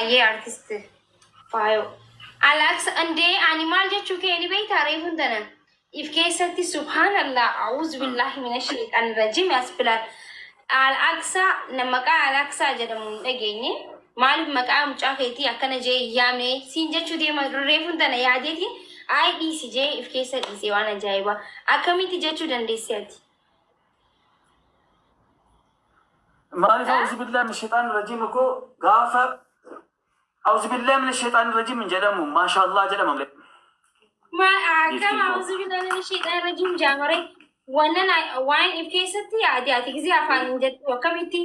Ayyee artist Faayoo. Alaaksa indee ani maal jechuu kee ni beektaa reefuun tana. If keessatti subhaanallah a'uuzu billaahi mina sheexaan rajim as bilaan. Al-Aqsaa na maqaa Al-Aqsaa jedhamu hin dhageenye. Maaliif maqaa mucaa keetii akkana jee hin yaamne siin jechuu deema reefuun tana yaadeetiin ayi dhiisi jee if keessa dhiise waan ajaa'ibaa. Akkamitti jechuu dandeesse ati? Maaliif auzu billahi min shexaan rajiim koo gaafa auzu billahi min shexaan rajiim hin jedhamu maashaallah jedhama malee. Maal akkam Giiftiin koo. auzu billahi min shexaan rajiim jaamare wannan waan if keessatti yaade ati gisee afaan hin jettu akkamitti?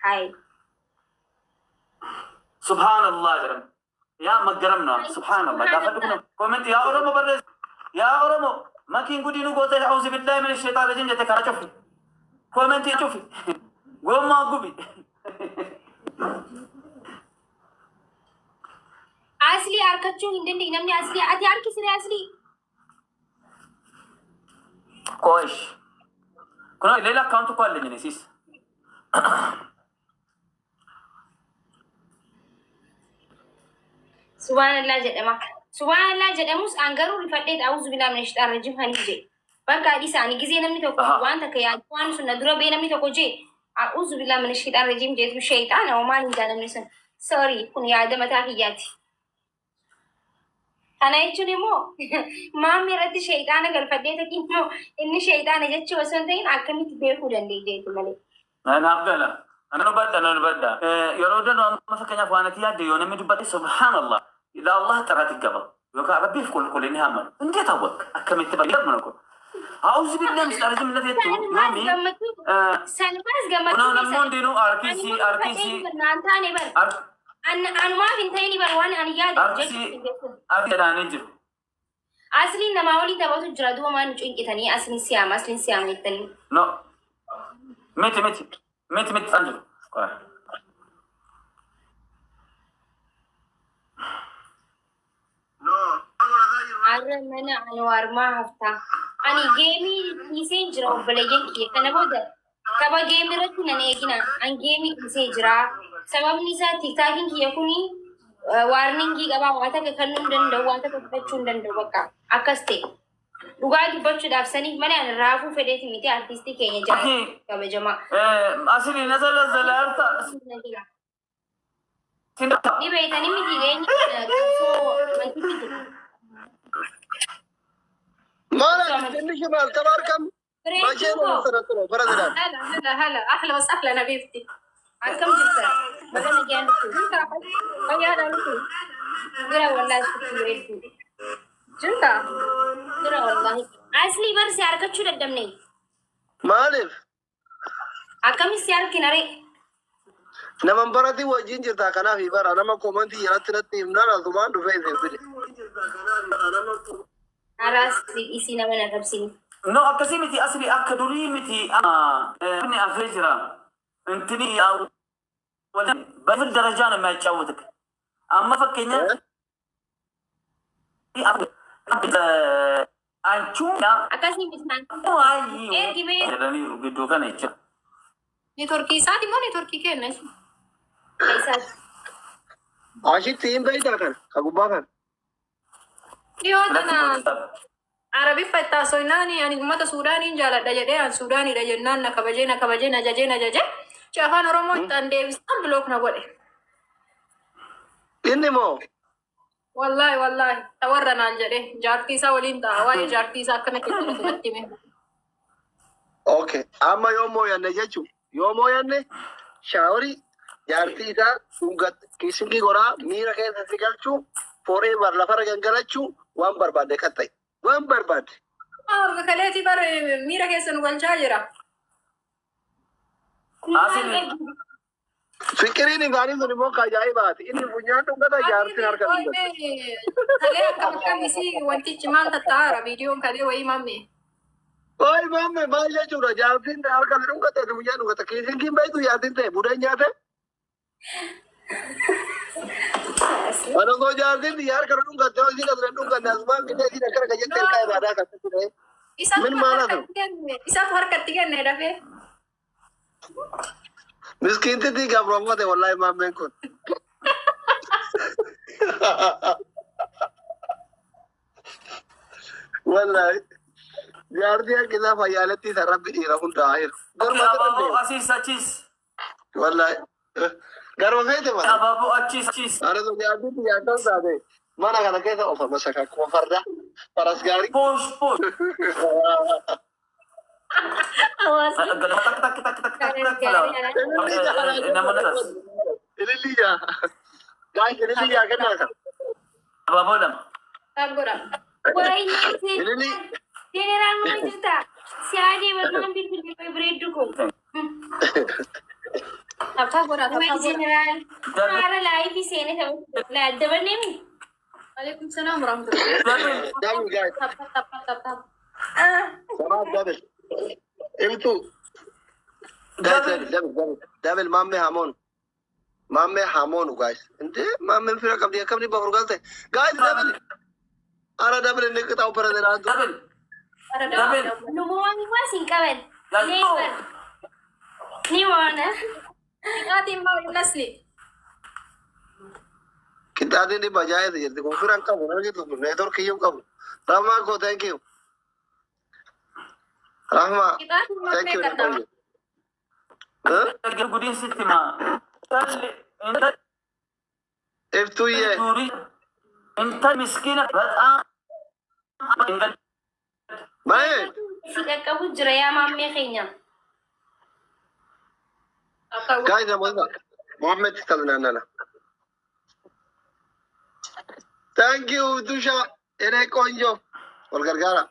Hayi. Subhaanallah jedhama. Yaa maggaram naa subhaanallah gaafadhu kun comment yaa Oromo barreessi yaa Oromo makiin gudii nu goote auzu billahi min shexaan rajiim jette karaa cufi comment cufi gommaa gubi. Aslii harkachuu hin dandeenye namni aslii ati harki siree aslii. Qoish. Kun ሌላ አካውንት እኮ አለኝ እኔ ሲስ Subhaanallaa jedhama. Subhaanallaa jedhamus an garuu rifadhee a'uuzu billaahi mina shayxaani rajiim hani jee. Bakka dhiisa ani gizee namni tokko waan takka yaadu waan sun na dura bee namni tokko jee a'uuzu billaahi mina shayxaani rajiim jeetu shayxaana homaa hin jaa namni sun. Sorry kun yaada mataa kiyyaati. Kana jechuun immoo maammii irratti shayxaana galfadhee takki immoo inni shayxaana jechuu osoo hin ta'in akkamitti beekuu dandeenya malee. Naaf gala. Nan hubadha nan hubadha. Yeroo danuu amma fakkeenyaaf waan ati yaadde yoo namni dubbate subhaanallah ila Allah xiraat gaba yookaan rabbiif qulqullinni hamma እንዴት አወቅ akkamitti barbaadu kun auzu billahi min shayxaani rajiim jettu Salmaas yoomi gammachuu Salmaas gammachuu kunoo namni keessa hundinuu ani arkisii immoo arkisii rifadhee naan taane bar anumaaf hin ta'in bar waan ani yaade arkisii jechuu hin jechuudha. arki jedhaanii jiru. Asliin namaa waliin taphatu jira duuba maal nu cinqitanii asliin siyaama asliin siyaama jettanii. No miti miti miti miti isaan jiru. Qoy. Arra mana Anwaar maa haftaa? Ani geemii dhiiseen jira obboleeyyan kiyya. Kana booda tapha geemii irratti nan eegina. An geemii dhiisee jira. Sababni isaa tiktaakiin kiyya kuni waarningii qabaa waa takka kennuu hin danda'u waa takka fudhachuu hin danda'u bakka akkas ta'e. Dhugaa dubbachuudhaaf saniif malee ani raafuu fedheeti miti artistii keenya jala Akhi kabajamaa. asli nazala zalarta Ni beektanii miti eenyu qabsoo amantiitti jiru. ማለት ትንሽ አልተማርከም። መቼ Bareedduu ነው koo የምትሰለጥነው? ፕሬዚዳንት هلا هلا هلا احلى بس احلى نبيبتي akkam jirta? Baga nagaan dhufte. جنتا هيا هلا نبيبتي Jira wallaahi sitti bareedduu. جنتا Jira wallaahi. Aslii bar si argachuu dadhabne. maaliif Akkamitti si argina ree? naman baratii wajjin jirta kanaaf bara nama koomantii jalatti natti himnaan asumaan dhufee isin fide. Haraas isii nama na qabsini. No akkasii miti asli akka durii miti inni afee jira intini በፍል ደረጃ ነው የሚያጫውትክ amma fakkeenyaaf anchuu Akkasii miti naan. Ergi mee jedhaniiru gidduu kana jecha. نتوركي ساتي مو نتوركي كنا isaati. Ashitti hin beektaa kana ka gubbaa kana. dhiyoo tana Arabiffa itti haasofnaani ani uummata Suudaaniin jaaladha jedhee an Suudaanidha jennaan na kabajee na kabajee na jajee na jajee ci afaan Oromoo itti an deebisaan bilook na godhe. Inni moo Wallaahi wallaahi tawarra naan jedhe jaartii isaa waliin ta'a waa'ee jaartii isaa akkana keessatti natti hime. okay amma yoo mooyanne jechuun yoo mooyanne shaaworii jaartii isaa kiisingii goraa miira keessa si galchuu foreever lafarra gangalachuu waan barbaadde kan ta'e waan barbaadde. Orga kaleetii bar miira keessa nu galchaa jira. Asli Fiqiriin isaanii sun immoo ka ajaa'ibaati. Inni funyaan dhungata jaartiin harka dhungata. Kalee akkam akkam isii wantichi maal tatta'aara viidiyoon kalee wayii mamme. Waay maamme maal jechuudha jaartiin harka dhungate funyaan dhungata kiisingiin beektu jaartiin ta'e budeen nyaate. Ani osoo jaartiin biyya harka dhungatte yoo isiin asirra dhunganne asumaan qixee isiin akkana kan jette ilkaa irraa kan ta'e. Isatu Min maal harkatti kenne isatu harkatti kenne dafee. Miskiintitti gabroomfate wallaahi maammeen kun. Wallahi. Jaartii harki isaa fayyaaletti isa rabbi dhiira hunda haa hiru. Garuma fedhan Abaaboo deema. asiis achiis. Wallahi. Garuma feete mana. Abaaboo achiis achiis. Ana sun jaartii biyya akkas taate mana kana keessa ofa masaka akkuma farda faras gaarii. Push push. Hawaasni Tak tak tak tak tak tak tak. Namoonni tas. Ililli jaa. Guys, ililli jaa kennaa kan. Abaaboo lama. Tap godha. Waayee Ililli. Jeneraal maal jirta? Si adii barnaan bilbilli bareeddu kun. Tap tap godha. Tap Waayee tap godha. jeneraal. Haara live seenee tapha. Daballeemi. Alaikum salaam warahmatullahi. Double. Double guys. Tap tap tap tap tap. Samaaf double. Imtu. Guys, double, double, double. Double maammee hamoonu. Maammee hamoonu guys. Intee maammeen fira qabdi akkamni bafur galte. Guys, double. Ara double inni qixaawu pirezidaantu. Double. Ara Double. Numoonni waas hin qaban. Galtoo. Ni waana. Qixaatiin maal nasli? Qixaatiin dhibba jaa'eeti jirti. Kun fira hin qabu. Argitu kun network iyyuu hin qabu. Rahmaa koo thank you. Rahmaa Qixaatiin maal thank you. meeqadha? Huh? Gudiin sitti maa. Intalli intalli Iftuyyee. durii intalli miskiina በጣም Maye. Si qaqqabu jira yaa maammee keenya. Tap tap godha. Guys, namoota. Mohammed taznaanana. Thank you, Dusha. Ene ቆንጆ. Wal gargaara.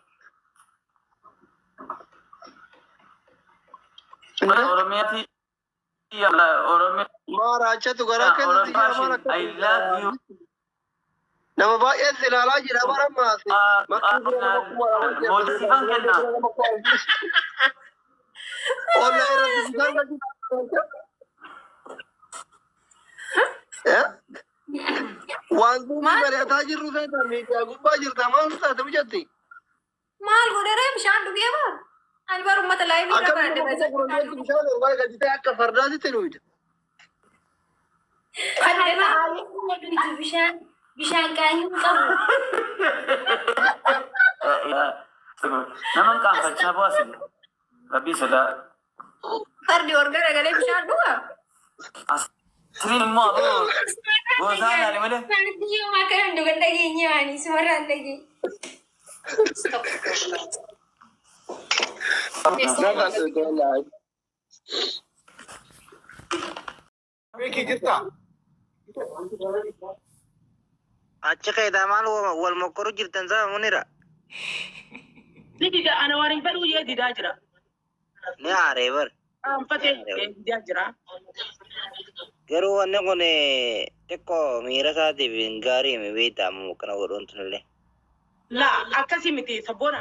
Oromiyaatti Oromiyaa Maaraachatu garaa keessatti jira maal akka I love you. Nama baay'ee si ilaalaa jira bara maasi. Makkii bira nama 2000 jira. Moodisiifan kenna. Ollaa irratti si gargaarti. Eh? Waan duubi mari'ataa jirru feeta miidiyaa gubbaa jirta maal taate mijatti? Maal godheree bishaan dhugee bar? Ani bar uummata live irra Akkamitti baradhe. nama 10,000 bishaan ol gadi akka fardaatitti dhuyda. Bishaan bishaan qaanii hin qabu. Nama hin qaanfachaa bu'aas. Rabbii sodaa. Fardi ol garagalee bishaan dhugaa? Asliin immoo aboo goosaa ilaali malee. Fardi yoo akka hin dhugan dhageenye waani sumarraan dhageenye. Nama dhugee Beekii jirtaa? Achi keetaa maal wal mokkoru jirtan saba munira. Ni dida ana waan hin fedhuu jee didaa jira. Ni haaree bar. Aanfatee didaa jira. Garuu wanni kun xiqqoo miira isaatiif hin gaarii mi beektaa ammoo kana godhuun tunillee. Laa akkasii miti sabboona.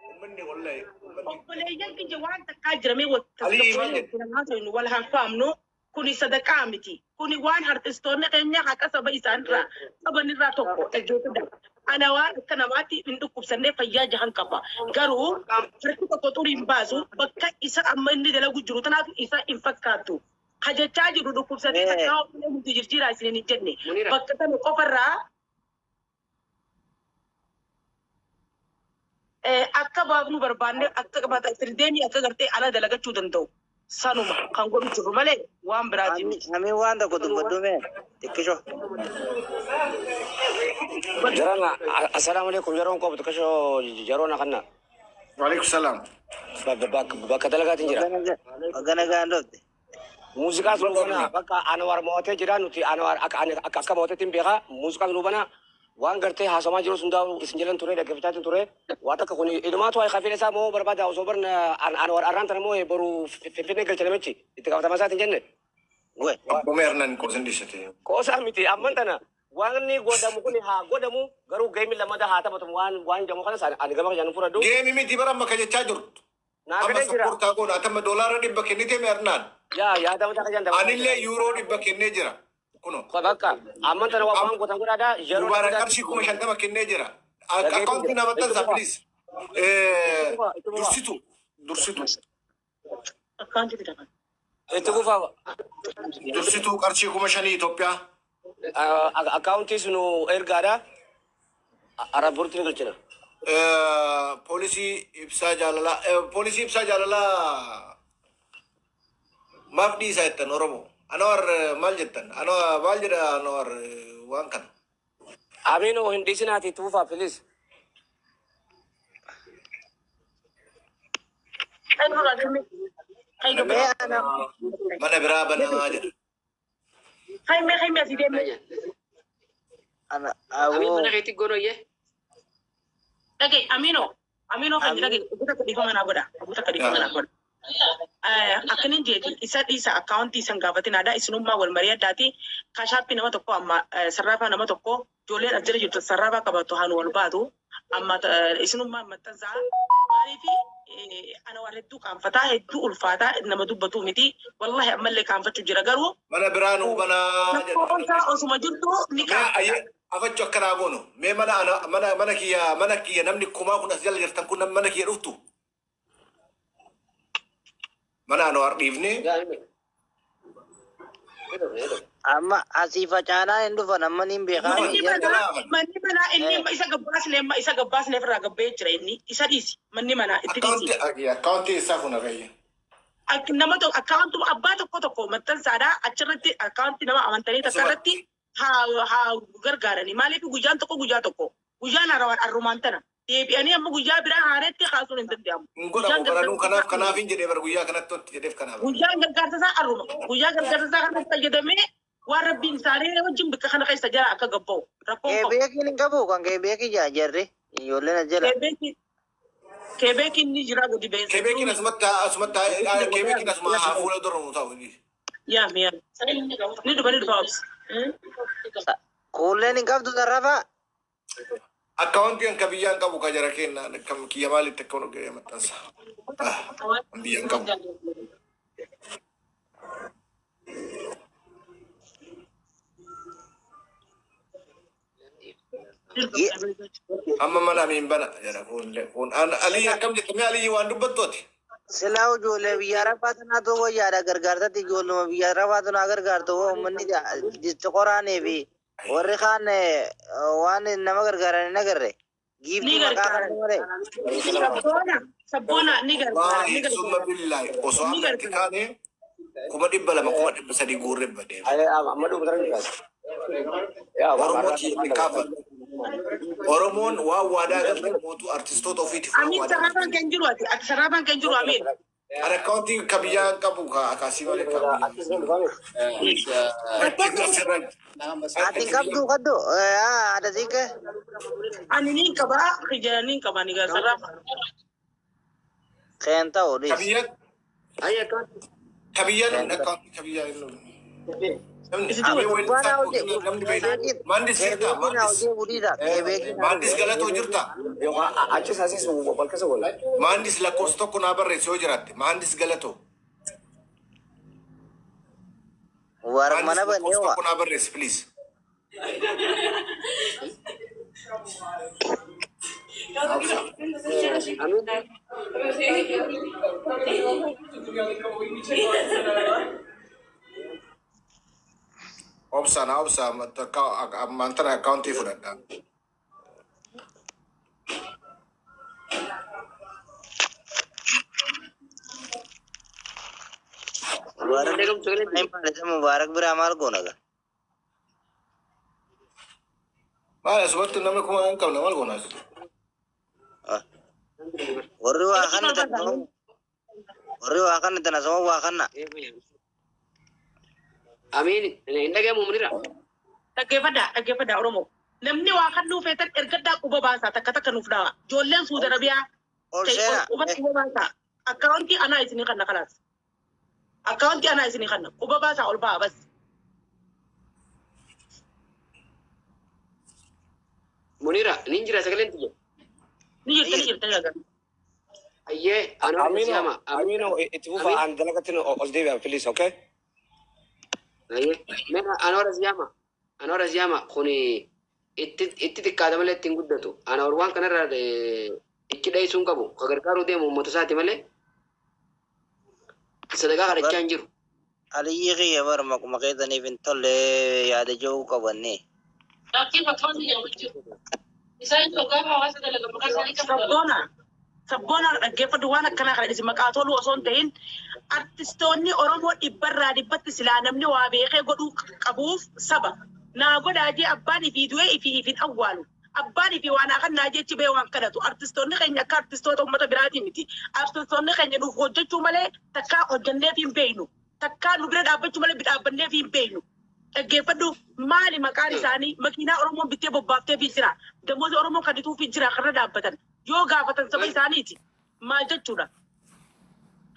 Uummanni wallahi uummanni. Obboleeyyan kiyya waan takkaa jiramee Alii maal jedhe? wal hanfaamnu kuni sadaqaa miti. Kuni waan artistoonni keenya haqa saba isaanirraa sabanirraa tokko dhaggeeffadha. Ana waan akka namaatti hin dhukkubsannee fayyaa jahan qaba. Garuu harki tokko xurii hin baasu bakka isa amma inni dalagu jiru tanaaf isa hin fakkaattu. Hajachaa jiru dhukkubsatee takkaa obbolee nuti jirjiiraa isiniin hin jenne. Bakka sana qofarraa akka baafnu barbaanne akka qabata deemii akka gartee ala dalagachuu danda'u. Sanuma kan godhu jiru malee waan biraati miti. Amiin waan tokko dubbadhu mee xiqqisho. Jarana, assalamu alaikum yeroon qabu xiqqisho yeroo na kanna. Waalaikum salaam. Bakka dalagaatiin jira. Bagana nagaan dhufte. Muuziqaas nu bana bakka Anwar mo'atee jira nuti Anwar akka akka akka mo'ateetti hin beekaa muuziqaas nu bana waan gartee haasamaa jiru sun daa'u isin jalan ture dhaggeeffachaatiin ture waan takka kun ilumaatu waa'ee kafeen isaa moo barbaada osoo barna Anwar arraan tana moo boru finfinnee galcha namichi itti gaafatamaa isaatiin jenne. Gwe. Abboo meernan qoosan dhiisate. Qoosaa miti amman tana waan godhamu kun haa godhamu garuu geemi lamada haa taphatamu waan waan jedhamu kanas ani gama kiyyaan fudhadhu. Geemi miti bara amma ka jechaa jirtu. Naa Amma galee jira. sappoortaa goona atamma doolaara 100 kennitee meernaan. Yaa yaada mataa kiyyaan dabalata. Anillee yuuroo 100 kennee jira. Kuno. Bakka amman tana waan godhan godhaadha yeroo Mubaarak qarshii 50,000 kennee jira. Akkaawuntii naa maxxansaa please. Dursitu. Dursitu. Akkaanti fidama. Itti fufaa. Dursituu qarshii 5,000 Itoophiyaa. Akkaawuntii sunu ergaadha. Arabburti ni galchina. Poolisii ibsaa jaalalaa, poolisii ibsaa jaalalaa maaf dhiisaa jettan Oromoo? Anawar maal jettan? Anawar maal jedha Anawar waan kana? Amiinoo hin dhiisinaati itti fufaa please. Mee ana Mana biraa banaa jedha. Haime haime asii deeme. Ana Amiin aboo mana keetti gonoyye. Dhagaye Amino Amino kan dhagaye ogu takka dhiifama naa godha ogu takka dhiifama naa godha. Akkanin jeeti isa dhiisa akkaawuntii isan gaafatinaadha isinummaa wal marii addaati kaashaappii nama tokko amma sarraafaa nama tokko ijoolleen as jala jirtu sarraafaa qabatu haan wal baatu amma isinummaa maxxansaa maaliifi ana waan hedduu qaanfataa hedduu ulfaataa nama dubbatu miti wallahi ammallee qaanfachuu jira garuu Mana biraa nuu banaa jedha. lakkoofsa osuma jirtu ni Mee qaanfata. ayyee afachu akkanaa goonu. Mee mana ana mana mana kiyya mana kiyya namni kumaa kun as jala jirtan kun mana kiyya dhuftu. Mana Anwar dhiifnee amma asii facaanaan hin dhufan amma niin beekaa Manni jarri. manaa manni manaa inni isa gabbaasne isa gabbaasne irraa gabbee jira inni isa dhiisi manni manaa itti dhiisi. akkaawuntii akkaawuntii eessaa kun argayye? Ak- Nama tokko akkaawuntuu abbaa tokko tokko maxxansaadha achirratti akkaawuntii nama amantanii takka irratti haa haa gargaarani maaliif guyyaan tokko guyyaa tokko guyyaan harawaan arrumaan tana deebi'anii amma guyyaa biraa haareetti kaasuun hin danda'amu. Hin Guyyaan godhamu baranuu gargaarsa kanaaf isaa kanaaf hin jedhee bara guyyaa kanatti wanti jedheef kanaaf. guyyaan gargaarsa isaa arruma guyyaa gargaarsa isaa kanatti fayyadamee waan rabbiin isaanii wajjin bakka kana keessa jala akka gabba'u rakkoon qabu. Keebeekiin hin qabu kan keebeekii jaa jarri ijoolleen as jala. Keebeekiin Keebeekiin ni jira gadi ba'insa. Keebeekiin asumatti asumatti keebeekiin asuma haa fuula dura nu ta'u. Yaam yaam. Ni dhufa ni dhufa obsi. Kuulleen hin qabdu sarrafaa. Akkaawuntiin kan biyyaan qabu ka jara kenna kan kiyya maalitti akka nu ga'e maxxansa. Kan biyyaan qabu. Amma mana amiin bana jedha kun kun Alii akkam jette mee Alii waan dubbattooti. Silaa ijoollee biyya arabaa tanaa too wayyaadha gargaartatti ijoolluma biyya arabaa tanaa gargaartu uummanni disti qoraanii fi warri kaan waan nama gargaaran hin agarre. Ni Giiftii maqaa gargaaran. kana malee. Sabboona sabboona ni gargaara ni Wallaahi summa gargaara. billaahi osoo Ni amma itti gargaara. kaane 200,000 300,000 guurree badee. Amma dhufu dara jiraas. Yaa Oromoo tiyyatti kaafan. Oromoon waan waadaa galte mootuu artistoota ofiitiif waan Amiin waadaa sararaan galte. kan jiru ati ati sararaan kan jiru amiin. Ani akkaawuntii ka biyyaan qabu ka akaasii malee ka Ati hin qabdu kaddu haadha siiqee. Ani niin qabaa kijana niin qabaa ni gara sarara. Keen ta'u ka dhiis. biyyaan ka biyyaan akkaawuntii ka biyyaan namni Isitti namni wal Gubbaan weellisaa namni beeku maandis jirta keebeekiin maandis hojii guddiidha. Keebeekiin maandis galatoo jirta Yookaan achis asis wal keessa gola. maandis lakkoofsa tokko naa barreessi yoo jiraatte maandis galatoo Mubaarak maandis mana banee lakkoofsa waa. tokko naa barreessi please. Obsa. Amiin Obsa na obsa ammaan tana akkaawuntii fudhadha. Mubaarak dhagamu sagalee hin maal Mubaarak biraa maal goona gaa? Maal asumatti namni kuma hin qabne maal goona asitti? Warri waa kanna tan warri waa kanna tan asuma waa kanna. Amiin hin dhagamu munira. Dhaggeeffadhaa dhaggeeffadhaa Oromoo. Namni waa kan nuuf feetan ergaddaa quba baasaa takka takka nuuf dhawa. Ijoolleen Suudi Arabiyaa Ol seena. quba quba baasaa. Akkaawuntii anaa isinii kanna kalaas. Akkaawuntii anaa isinii kanna quba baasaa ol ba'a bas. Munira nin jira sagaleen tiyya. Ni jirta ni jirta ni agarra. Ayyee anwar Amino siyaama. Amino itti fufaa an dalagatti ol deebi'a please okay. Ayyee mee anwar siyaama. Anwar siyaama kuni itti itti xiqqaata malee ittiin guddatu. Anwar waan kanarraa itti dheessuun qabu. Ka gargaaruu deemu uummata isaati malee sadaqaa kadhachaa hin jiru. Aliyyi kiyya bara maquma keessaniif hin tolle yaada jiru qabanne. Sabboona. Sabboona dhaggeeffadhu waan akkanaa kana dhisi maqaa toluu osoo hin ta'in artistoonni Oromoo dhibbarraa dhibbatti silaa namni waa beekee godhuu qabuuf saba. Naa godhaa jee abbaan ifii du'ee ifii ifin awwaalu. Abbaan ifii waan akan naa jechi bee waan kadhatu. Artistoonni keenya akka artistoota uummata biraatii miti. Artistoonni keenya nuuf hojjechuu malee takkaa hojjenneef hin beeknu. Takkaa nu bira dhaabbachuu malee dhaabbanneef hin beeknu. Dhaggeeffadhu maali maqaan isaanii makiinaa Oromoon bittee bobbaaftee fi jira. Damoota Oromoon kadituu fi jira karra dhaabbatan. Yoo gaafatan saba isaaniiti. Maal jechuudha?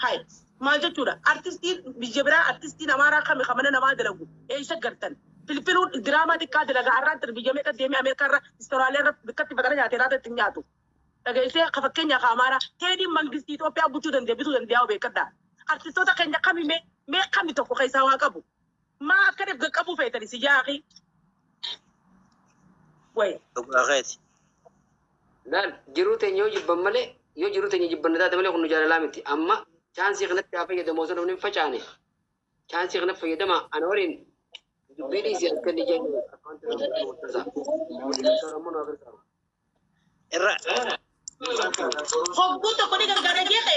Hai maal jechuudha? Artistiin biyya biraa artistiin Amaaraa kami kamana namaa dalagu eessa gartan? Filfiluun diraamaa xiqqaa dalagaa har'aan biyya meeqa deemee Ameerikaa irra Austraaliyaa irra bikkatti fatara nyaatee laata ittiin nyaatu. Dhageessee ka fakkeenyaa ka Amaaraa teediin mangistii Itoophiyaa bulchuu danda'e bituu danda'a beekadha. Artistoota keenya kami mee mee kami tokko keessaa waa qabu? Maa akka dheef qaqqabuu feetani si yaaqi? Wayi. Dhugaa keeti. Laal jiruu teenya yoo jibban malee yoo jiruu teenya jibbanna taate malee kun nu jaalalaa miti. Amma chaansii kanatti haa fayyadamu osoo namni hin facaane. Chaansii kanatti fayyadama ana waliin dubbii dhiisii akka inni jennu akkaawwantii. Irra Hogguu tokko ni gargaara jeeqe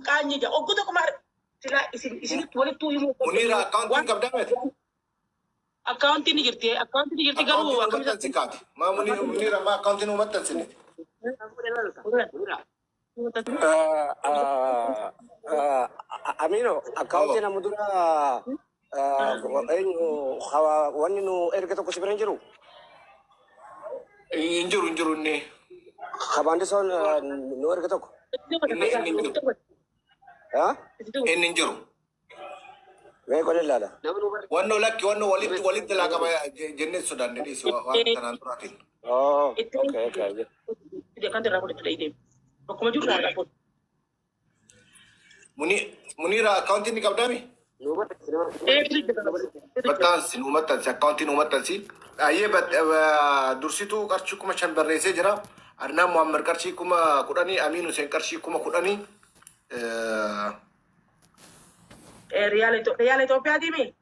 qaanyi jira. Hogguu tokko maal silaa isin isinitti walittuu himuu Muniira akkaawuntiin qabdaa miti? Akkaawuntiin ni jirti. Akkaawuntiin ni jirti garuu Akkaawuntiin akkamitti uumattan si kaati. Maa Muniira maa akkaawuntiin uumattan siniti? Amino, akkaawuntiin amma dura eenyu wanni nu erga tokko si bira hin jiru. Hin jiru hin jiru inni. Kabaandisoon nu erga tokko. Inni inni hin jiru. Inni hin jiru. Mee godhe ilaala. Wannoo lakki wannoo walitti walitti laaqama jennee sodaanne dhiisi waan kanaan duraatiin. Oh, okay. Bakkuma jiru irraa fuudhu. Muniira akkaawuntiin ni qabdaami? Maxxansi nu maxxansi akkaawuntiin nu maxxansi. Ayyee dursituu qarshii 5,000 barreessee jira. Adnaan Muhammad qarshii 10,000, Amiin Hussein qarshii 10,000. Riyaala Itoophiyaa deemee?